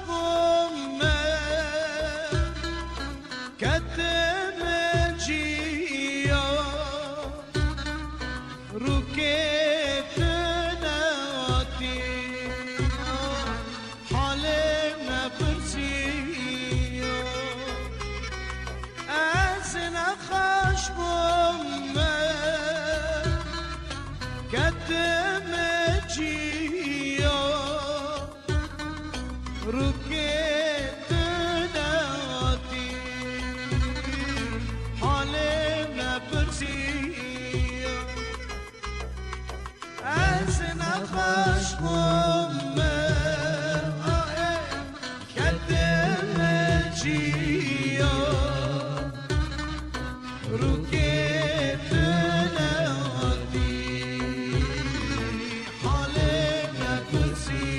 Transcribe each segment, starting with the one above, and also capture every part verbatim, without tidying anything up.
bûm me, ketime ciya, rûkê tu nehatî, halê me pirsiya. Ez nexweş bûm me, ketime ciya, rûkê tu nehatî, halê me pirsiya. Ez nexweş bûm me, ae, ketime ciya, rûkê tu nehatî, halê me pirsiya.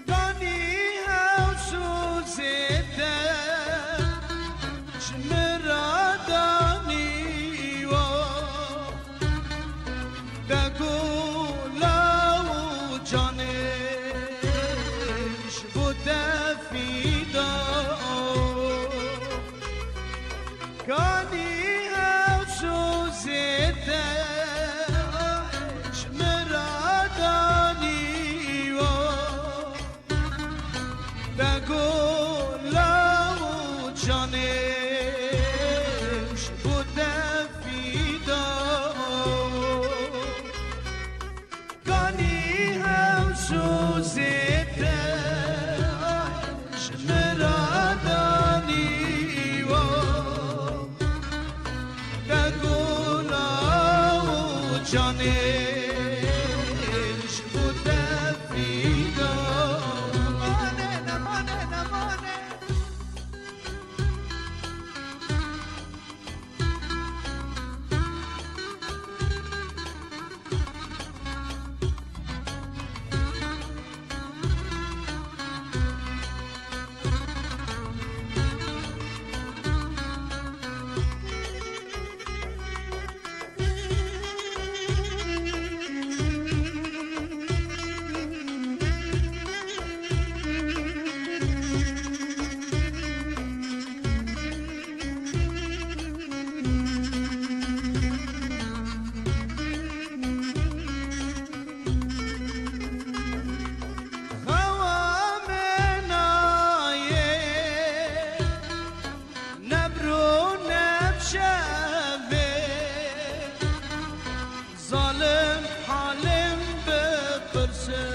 Danî hews û zêde ji min re danî we. Te gola û canê ji bo te fîda. Kanî hews û zêde ji min re danî we. Te gola û canê ji bo te fîda. Kanî hews û zêde ji min re danî we. Te gola û canê ji bo te fîda. Mane, nemane, nemane. Xewa me nayê, ne bi ro ne bi şevê. Zalim halim bipirsin,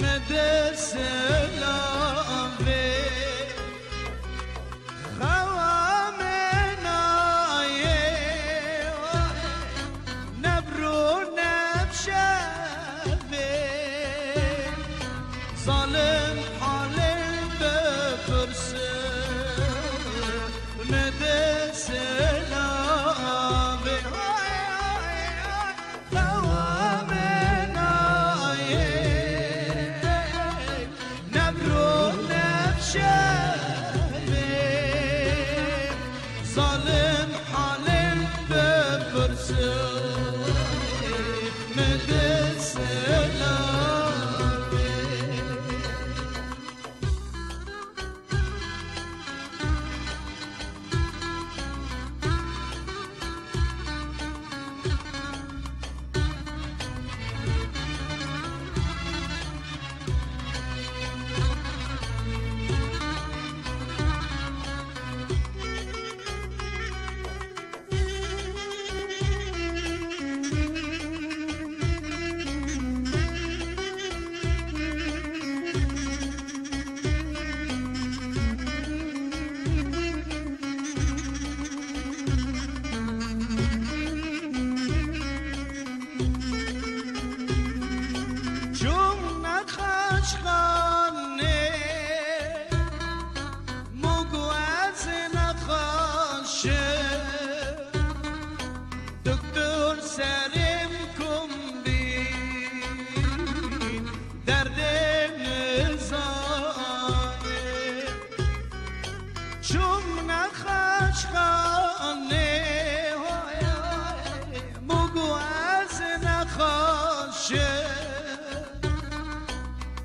me de silavê. Xewa me nayê, ne bi ro ne bi şevê. Zalim halim bipirsin, me de silavê. Xewa me nayê, ne bi ro ne bi şevê. Zalim halim bipirsin, me de silavê.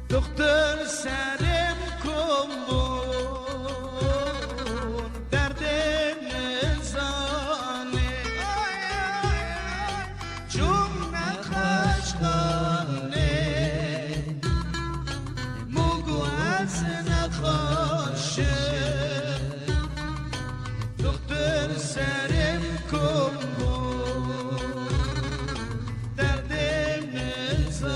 Doktor serê min kom bûn, derdê min zanê. Çûm nexweşxanê, min got ez nexweş im. Doktor serê min kom bûn, derdê min zanê.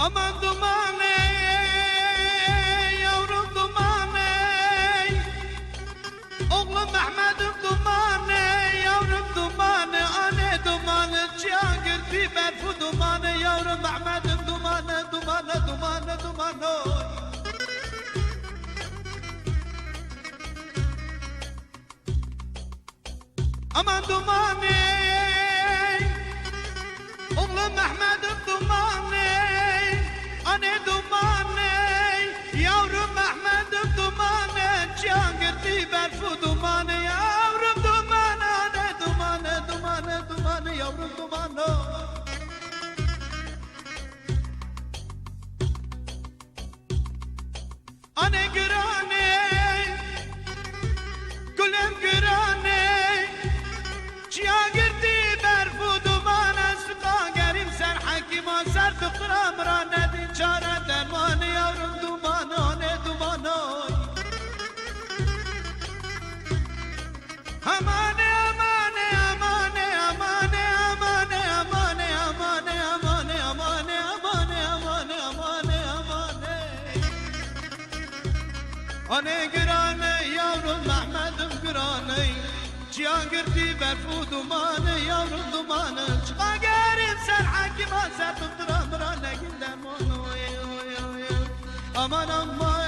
Aman dumanê, yavrum dumanê. Oğlum Mehmet'im dumanê, yavrum dumanê. Anê dumanê, çiyan girtî berf û dumanê. Yavrum Mehmet'im dumanê, dumanê, dumanê, dumanê. Aman dumanê, oğlum Mehmet'im dumanê, anê dumanê, yavrum Mehmet'im dumanê, çiyan girtî berf û dumanê, yavrum dumanê, anê dumanê, dumanê, dumanê, yavrum dumanê. Anê giranê, gulem giranê, çiya girtî berf û duman, ez siqa gerîm ser hekîma, ser doktora min ra nedî çare dermanê, yavrum duman, anê duman oy. Amanê, amanê, amanê. Anê giranê, yavrum Mehmet'im giranê. Çiyan girtî berf û dumanê, yavrum dumanê. Çiqa gerîm ser hekîma, ser doktora min ra negîn derman. Oy, oy, oy, oy. Aman, aman.